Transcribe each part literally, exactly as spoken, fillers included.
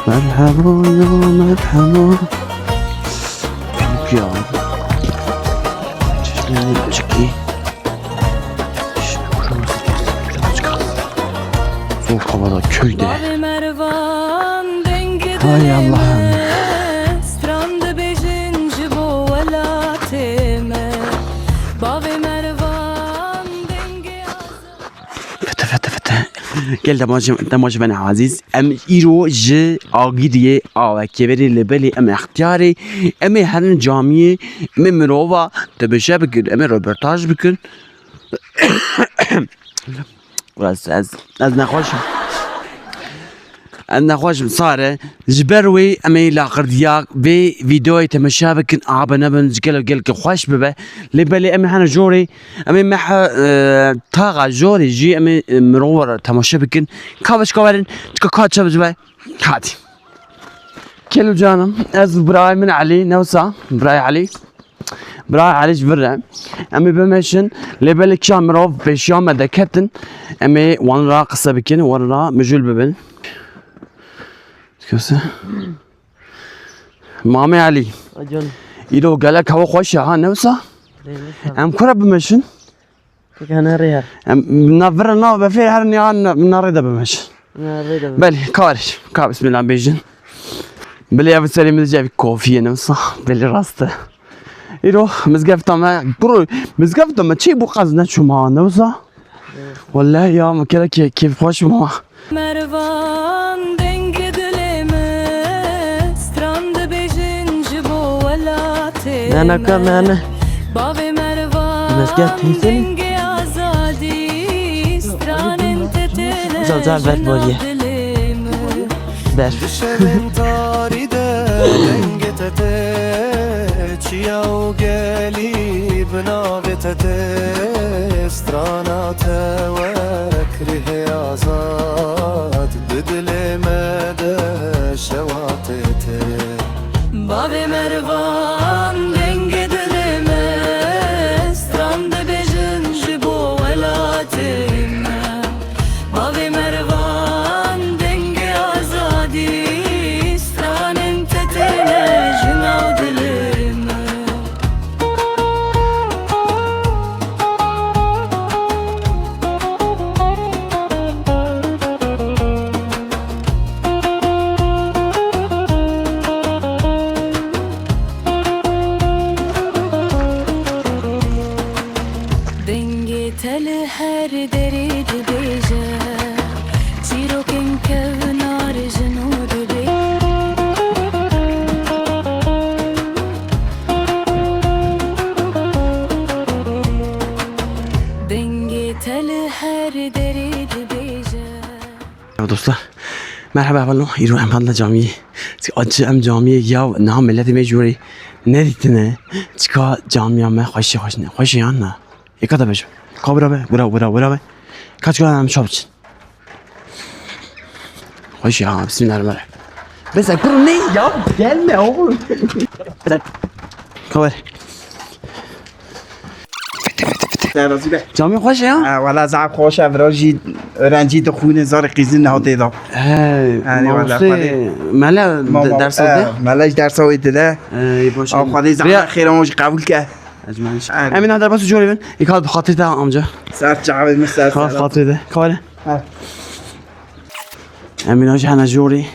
Merhaba ya, merhaba. Yok ya. Çeşmenin çıkayım. Soğuk havada köyde. Hay Allah'ım. Fete, fete, fete. Gel demajim, demajim ben Aziz. Em îro ji Agiriyê Awekê verê li belê em extiyarê. Em ê herin camiyê. Em ê mirova tebişe bikin. Em ê röportaj bikin. Biraz ez, ez nexweş im. Ez nexweş im, sare. Ji ber wê em ê laqirdiya vê vîdeoyê temaşe bikin, abe nebin, ji gelo gelkî xweş bibe. Lê belê em ê hene jorê, em ê mehe, e, taxa jorê jî em ê, e, mirova re temaşe bikin. Ka veşka werin, çika ka çev ji be. Hadi. Kelo canim, ez û birayê min Elî, ne wisa, birayê Elî. Birayê Elî ji vir re. Em ê bimeşin, lê belê kîja mirov pêşiya me deketin, em ê wan re qise bikin, wan re mijûl bibin. Dikewse. Mamê Elî. Acan. Îro gelek hewa xweş e ha, ne wisa? Rêvişan. Em ku re bimeşin? Peki, hene rê her. Em, na vir re na be fêr her niha na, na rê de bimeşin. Na rê de bimeşin. Belê, ka erê, ka bismillah bêjin. Belê ev serê min dije ev kofiyê ne wisa. Belê rast e. Îro mizgefta me, bro, mizgefta me çi bu qaz ne çuma ne wisa? Wallahî ya, me kere kê-, kêf xweş bû. Mervan dengê dilê me, stran dibêjin ji bo welatê me. Ne, ne, ka me, ne. Bavê Mervan dengê azadî, stranên te têne jina dilê me. Ber. Di şevên tarî de dengê te tê, çiya û gelî bi navê te tê. Strana te wek rihê azad, di dilê me de şewatê tê. Bavê Mervan dengê dilê me, stran dibêjin ji bo welatê me. Bavê Mervan dengê azadî, stranên te têne ji nav dilê me. Dengê te li her derê dibêje, çîrokên kevnar ji nû dibê. Dengê te li her derê dibêje. Ya dostlar, merhaba, hevalno. Îro em hatin camiyê. Acı em camiyê ya niha milletê me jûrê nedîtine. Çika camiya me xweşî xweş ne. Xweşî yan na. Êka da bêje. Ka bira be, bira, bira, bira be. Kaç kadar em çap için. Xweşî ha, bismillahirrahmanirrahim. Bes ek ne ya, gelme oğlum. Ka ver. Te razî be. Camî xweş e ya? Ha, wela zaf xweş e, vira jî öğrenci dixwîne, zarê qîzin niha tê de. He, yani wela, mamostê xwedê. Mele de-, dersa de? He, mele ji dersa wê dide. Ey, baş. Xwedê zaf xêr an jî qebûl ke. Ez manîş. Aynen. Em ê niha derbasî corê bin. Êka bi xatirê te amca. Ser çavê min ser. Xas xatirê te. Kare. Ha. Em ê niha jî hene corê.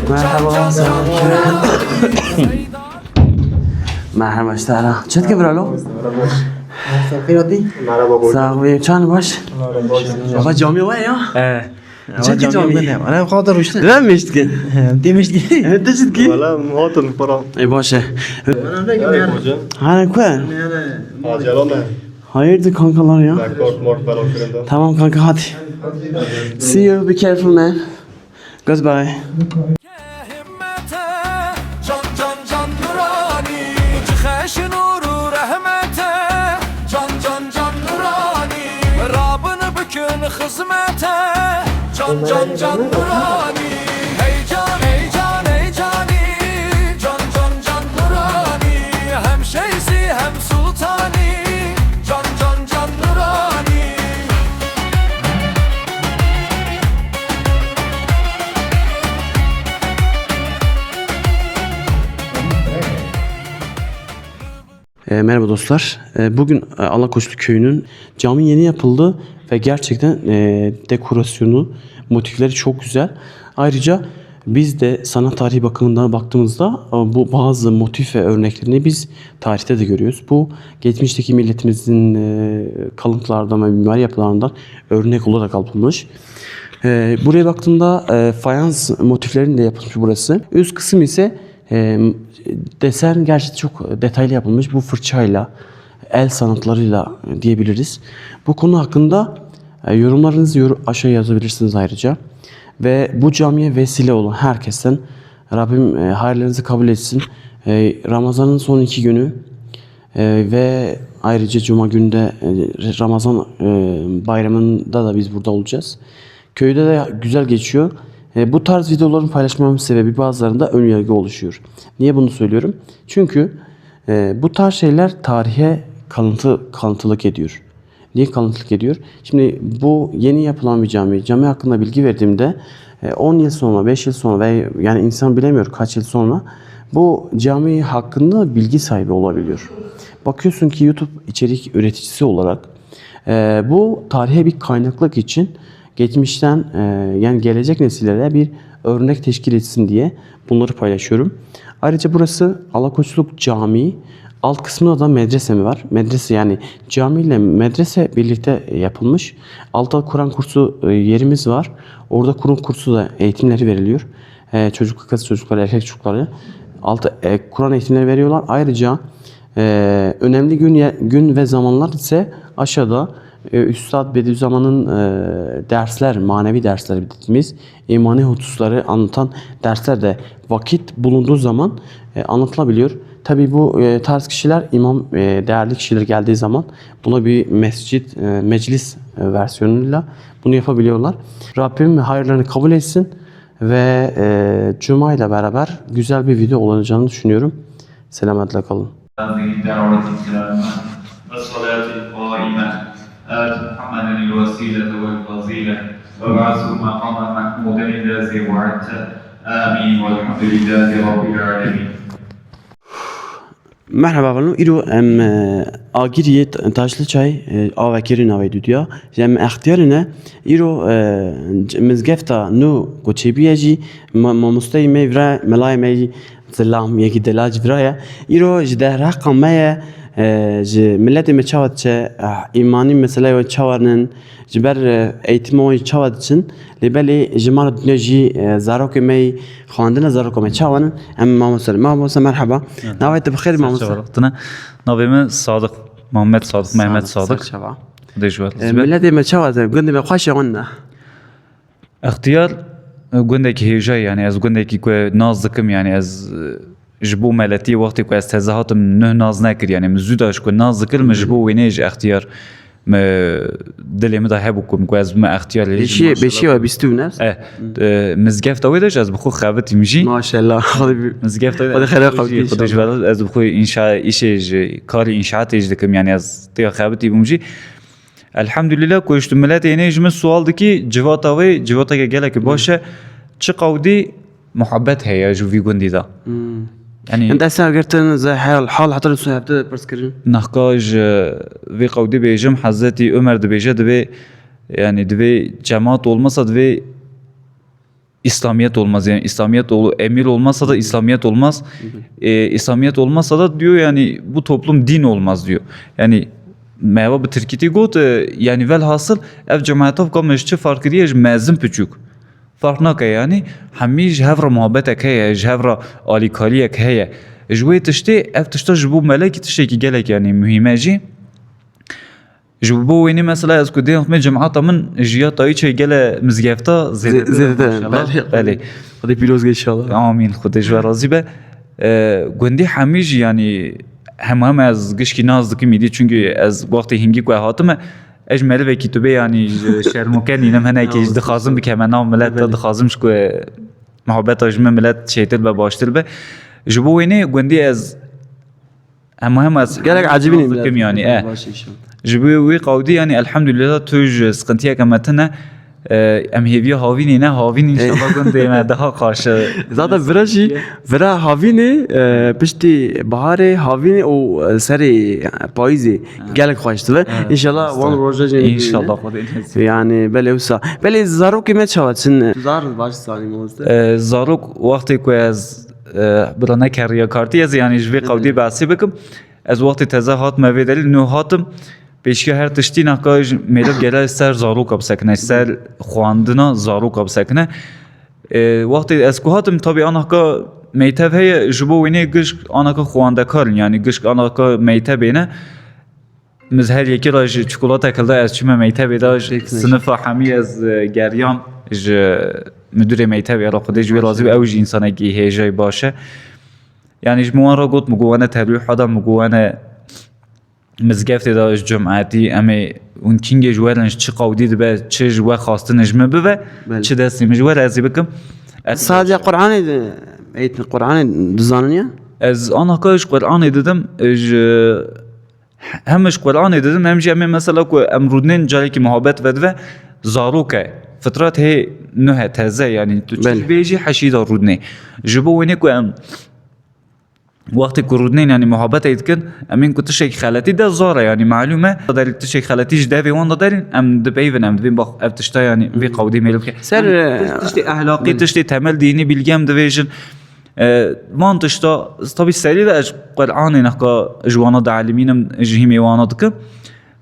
Merhaba. Merhaba, işte ara. Çetke bralo. Sağ ol. Merhaba, buyurun. Sağ ol, çan baş. Merhaba, baş. Baba cami var ya. He. Çetke cami. Ana xatir ruşte. Lan miştke. Demiştke. Demiştke. Wala muhatun para. E, baş e. Hana kue. Acele me. Hayırdır kankalar ya? Rekord mort bela kirinde. Tamam kanka, hadi. See you, be careful man. Goodbye. Himmete, can can can nuranî, cixeş nûr û rehmete, can can can nuranî, rabin bikin xizmete, can can can nuranî, hey can, hey can, hey canî, can can can nuranî, hem şeysî hem sultanî, can can can nuranî. E, merhaba dostlar. E, bugün e, Alakoçlu Köyü'nün cami yeni yapıldı ve gerçekten e, dekorasyonu, motifleri çok güzel. Ayrıca biz de sanat tarihi bakımından baktığımızda e, bu bazı motif ve örneklerini biz tarihte de görüyoruz. Bu geçmişteki milletimizin e, kalıntılardan ve mimari yapılarından örnek olarak alınmış. E, buraya baktığımda e, fayans motiflerinin de yapılmış burası. Üst kısım ise e, desen gerçekten çok detaylı yapılmış. Bu fırçayla, el sanatlarıyla diyebiliriz. Bu konu hakkında e, yorumlarınızı yor- aşağı yazabilirsiniz ayrıca. Ve bu camiye vesile olan herkesten Rabbim e, hayırlarınızı kabul etsin. E, Ramazan'ın son iki günü e, ve ayrıca Cuma günü de e, Ramazan e, bayramında da biz burada olacağız. Köyde de güzel geçiyor. E, bu tarz videoların paylaşmamın sebebi bazılarında ön yargı oluşuyor. Niye bunu söylüyorum? Çünkü e, bu tarz şeyler tarihe kalıntı kalıntılık ediyor. Niye kalıntılık ediyor? Şimdi bu yeni yapılan bir cami. Cami hakkında bilgi verdiğimde e, on yıl sonra, beş yıl sonra ve yani insan bilemiyor kaç yıl sonra bu cami hakkında bilgi sahibi olabiliyor. Bakıyorsun ki YouTube içerik üreticisi olarak e, bu tarihe bir kaynaklık için geçmişten e, yani gelecek nesillere bir örnek teşkil etsin diye bunları paylaşıyorum. Ayrıca burası Alakoçluk Camii. Alt kısmında da medrese mi var? Medrese yani cami ile medrese birlikte yapılmış. Altta Kur'an kursu e, yerimiz var. Orada Kur'an kursu da eğitimleri veriliyor. E, çocuk kız çocukları, erkek çocukları. Altta e, Kur'an eğitimleri veriyorlar. Ayrıca e, önemli gün ye- gün ve zamanlar ise aşağıda e, Üstad Bediüzzaman'ın e, dersler, manevi dersleri dediğimiz imani hususları anlatan derslerde vakit bulunduğu zaman e, anlatılabiliyor. Tabii bu e, tarz kişiler imam e, değerli kişiler geldiği zaman buna bir mescit, e, meclis e, versiyonuyla bunu yapabiliyorlar. Rabbim hayırlarını kabul etsin ve e, Cuma ile beraber güzel bir video olacağını düşünüyorum. Selametle kalın. هذه الدعوة الكريمة والصلاة القائمة آت محمدا الوسيلة والفضيلة وابعثه مقاما محمودا الذي وعدته. آمين والحمد لله رب العالمين. Merhaba balım. Îro em e, agiriyê t- taşlı çay e, avekirî navê dudiya. Em extiyarine îro e, c- mizgefta nû goçêbiye jî ma- mamosteyê me vira melayê me jî Selam, yekî delac vira ye. Îro ji derheqa me ye, e, ji miletê me çawa diçe, eh, îmanî meseleyê wan çawa nin, ji ber e, eğitima wan jî çawa diçin. Lê belê ji mala dinya jî e, zarokê me yî xwendina zaroka me çawa nin, em mamoste. Mamoste merheba. Navê te bi xêr mamoste. Tine navê min Sadiq, Muhammed Sadiq, Mehmet Sadiq. Serçava. Dê ji we E, razî be. Miletê me çawa diçe, gundê me xweş e wan ne? Extiyar e, gundekî hêja ye, yanî ez gundekî ku naz dikim, yanî ez e, ji bo meletî wextê ku ez teze hatim nuh naz nekir, yanî min zû da ji ku naz dikir, min ji bo wêneyê ji extiyar me dilê min de hebû ku min ku ez bime extiyar lê ji Beşiye, beşiye ve bîst û ne? Eh, e, mizgefta wê de jî ez bi xwe xebitîm jî. Maşallah. Xwedê bi- Mizgefta wê Xwedê de xêra jî, xebitî Xwedê ji inşallah. Ber ez bi xwe înşa, îşê ji karê înşaatê jî dikim, yanî ez têya xebitî bûm jî. Elhamdulillah ku ji tu miletê hênê ji min sual dikî, civata wê civateke gelekî baş e. Çi qewdî muhabbet heye ji vî gundî de. Yanî Em dest girtin ze hal, hal heta su hevde pirs kirin. Nahka ji vê qewdî bêjim, Hezretî Ömer dibêje, divê, yanî divê cemaat olmasa divê İslamiyet olmaz. Yani İslamiyet ol, emir olmazsa da İslamiyet olmaz. E, İslamiyet olmazsa da diyor yani bu toplum din olmaz diyor. Yani meva bi tirkîtî got, e, yani velhasıl ev cemaeta vka me ji çi fark kiriye ji mezin piçûk. Fark nake yani hemî ji hev re muhabbetek heye, ji hev re alîkariyek heye. Ji wê tiştê ev tişta ji bo melekî tiştekî gelek yani muhîm e jî. Ji bo wênê mesela ez ku dê xumê cemata min ji ya Tayîçê gele mizgefta zêdetir e, zêdetir e, maşallah. Belê, belê. Xwedê pîroz ke inşallah. Amîn, Xwedê ji we razî be. E, gundî hemî jî, yanî, hema hema ez gişkî nas dikim îdî, çunkî ez wextê hingî ku hatime, ez ji merivekî tu bê, yanî, ji şermoke nînim, hinekî dixwazim bikeme nav milet de, dixwazim ji ku muhabeta ji min milet çêtir be, baştir be. Ji bo wênê gundî ez hema hema ez gelek ecibî ne dikim, yanî, e. Baş inşallah. Ji bo wî qawdî, yanî, elhamdülillah, tu ji sıkıntıyeke me tine. E, em hêviya havînê ne, havîn inşallah gundê me daha qarşı. Zaten vira jî, vira havînê, e, piştî baharê havînê û, e, serê, e, payîzê gelek xweş dibe. Evet, inşallah wan roja jî. İnşallah, Xwedê nesîb. Yani, belê wisa. Belê zarokê me çawa çin? Tu zar baş zanî, mamoste. E, zarok wextê ku ez, e, bila ne keriya kartî, ez, yanî, ji vê qewdî behsê bikim. Ez wextê teze hatime vê derî, nû hatim, pêşiya her tiştî nahka ji mêrif gele ser zaroka bisekine, ser xwendina zaroka bisekine. E, wextê ez ku hatim, tabî anahka meytev heye, ji bo wênê gişk anahka xwendekar in, yanî gişk anahka meytebê ne. Min her yekê re ji çikolatek hilda, ez çûme mektebê de, ji sinifa hemî ez, e, geriyan, ji müdürê mektebê re, Xwedê ji wê razî be, ew jî însanekî hêjayî baş e. Yanî ji min wan re got, min got, wene terwîha de, min got, wene mizgeftê de, ji cumetî, em ê hûn kîngê ji we re, ji çi qewdî dibe, çi ji we xwestin ji min bibe, çi destê min ji we re ez ê bikim. Sadece Qur'anê de, eğitim Qur'anê dizanin ya? Ez anaka ji Qur'anê didim, ji Hem ji Qur'anê didim, hem jî em ê mesela ku em rûdinên carekî muhabet vedive, zarok e. Fitrat hê nuh e, teze, yanî tu çi bêjî heşî de rûdinê. Ji bo wênê ku em wextê ku rûdinên, yanî muhabetê dikin, em ên ku tiştek xeletî de zar e, yanî malûm e. Derî tiştek xeletî ji devê wan de derîn, em dipeyvin, em dibên bax ev tişta, yanî vê qewdî mêl bike. Ser, yanî, e, tiştê ehlaqî, belê, tiştê temel dînî bilgi em divêjin. E, van tişta, tabî serî de ez Qur'anê nehka ji wana dialimînim, ji hîmê wana dikim.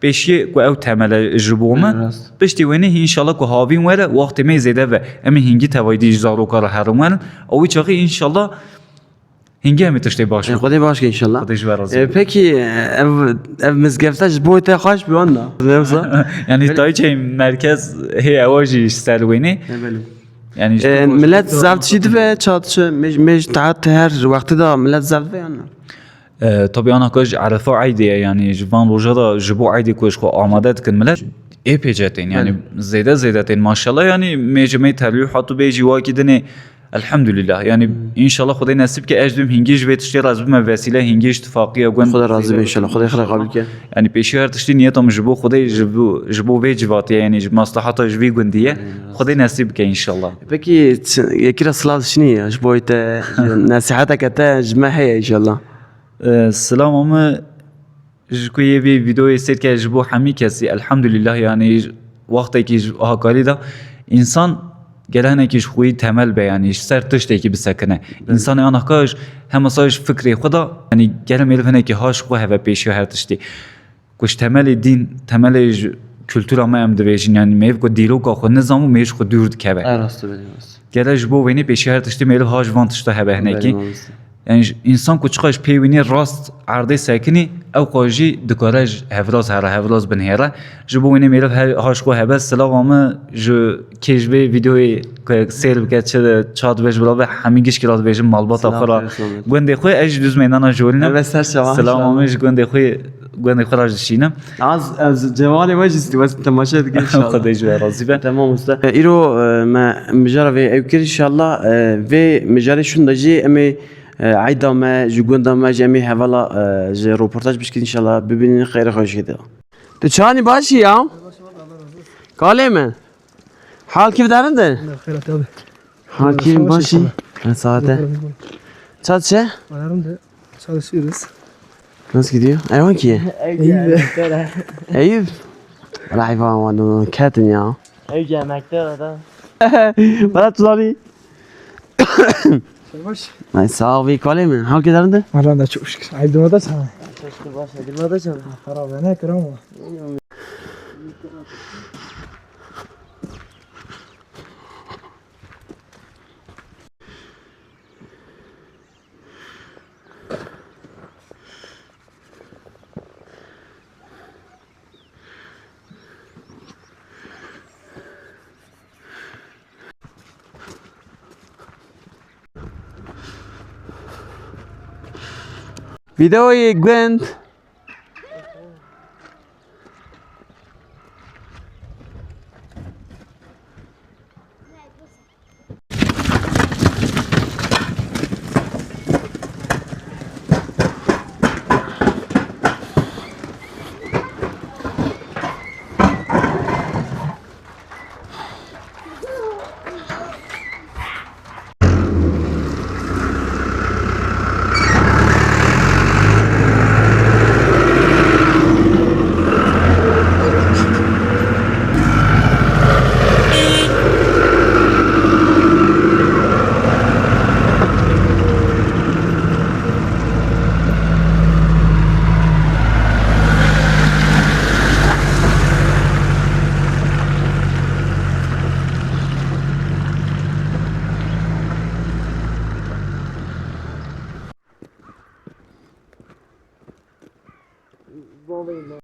Pêşiyê ku ew temel e ji bo me. Rast. Piştî wênê hî înşallah ku havîn were, wextê me zêde ve. Em ê hingî tevaydî ji zaroka re herin werin. Ew wî çaxî înşallah hingî em ê tiştê baş. E, Xwedê baş ke înşallah. Xwedê ji we razî be. E, pekî, e, ev, ev mizgefte ji bo te xweş bi wan da. Ne wisa? Yanî Tayçê merkez hê ewa jî ji ser wênê. E, belê. Yanî, e, millet zaf tiştî dibe, çawa diçe, mêj, mêj taat her wextê de millet zaf dibe yan na? E, tabii ana ka ji Erefa eydê ye, yanî ji van roja da ji bo eydê ku ji xwe amade dikin millet. Ê pêce tên, yanî zêde zêde tên maşallah, yanî mêj me terwî hatû bê jî wakî dinê. Elhamdülillah, yanî înşallah Xwedê nesîb ke ez dûm hingî ji vê tiştê re ez bime vesîle hingî ji tifaqiya gund. Xwedê razî be înşallah, Xwedê xira qabil ke. Yanî pêşî her tiştî niyeta min ji bo Xwedê, ji bo, ji bo vê civatiye, yanî ji maslahata ji vî gundî ye. Xwedê nesîb bike înşallah. Pekî, yekî re silav dişinî ya, ji bo te, nesiheteke te ji me heye înşallah. E, silama min ji ku yê vê vîdeoyê sêr ke ji bo hemî kesî, elhamdülillah, yanî wextekî ji hakarî de însan gele hinekî ji xwî temel be, yanî ji ser tiştekî bisekine. Însanê anahka ji hema sa ji fikrê xwe de, yanî gele mêliv hinekî ha ji xwe heve pêşiya her tiştî. Ku ji temelê dîn, temelê ji kultura me em dibêjin, yanî mêv ku dîroka xwe nizam û mêj xwe dûr dikeve. Ew rast e, belê rast. Gere ji bo wênê pêşî her tiştî mêliv ha ji van tişta hebe hinekî. Belê, rast e. Yanî ji, însan ku çiqas ji pêwînê rast erdê sekinî, ew qas jî dikare ji hevraz here, hevraz binihêre. Ji bo wênê mêliv he-, ha ji xwe hebe, silava min ji kê ji vê vîdeoyê ku sêr bike, çi çawa dibêj bila be, hemî gişkî re dibêjim malbata xwe re. Silav, silav. Gundê xwe, ez jî dûz meydana Jorî ne. Evet, ser çawa, silav inşallah. Min ji gundê xwe, gundê xwe re dişînim. Az, ez cemalê we jî wes temaşe dikim inşallah. Xwedê ji we razî be. Tamam usta. E, îro, e, me mijara vê ew kir inşallah. E, vê mijarê şûnda jî em ê, e, eyda me, ji gunda me jî em ê hevala, e, ji roportaj bişkin inşallah. Bibînin xeyrê xwe jî de. Tu çanî başî ya? Kalê me. Hal kî derin de? Xeyrat abi. Hal kî başî. Saate. Saat çe? Alarm de. Çalışıyoruz. Nasıl gidiyor? Eyvan ki? Eyüp. Eyüp. Rahvan wan ketin ya. Ev yemekte adam. Bana tuzani. Yavaş. Ay sağ ol, bir kalem mi? Hal kî derin de? Allah'ım da çok şükür. Ay durmada sana. Çok şükür, baş edilmede canım. Para ve ne kırama. Vîdeoyê gund.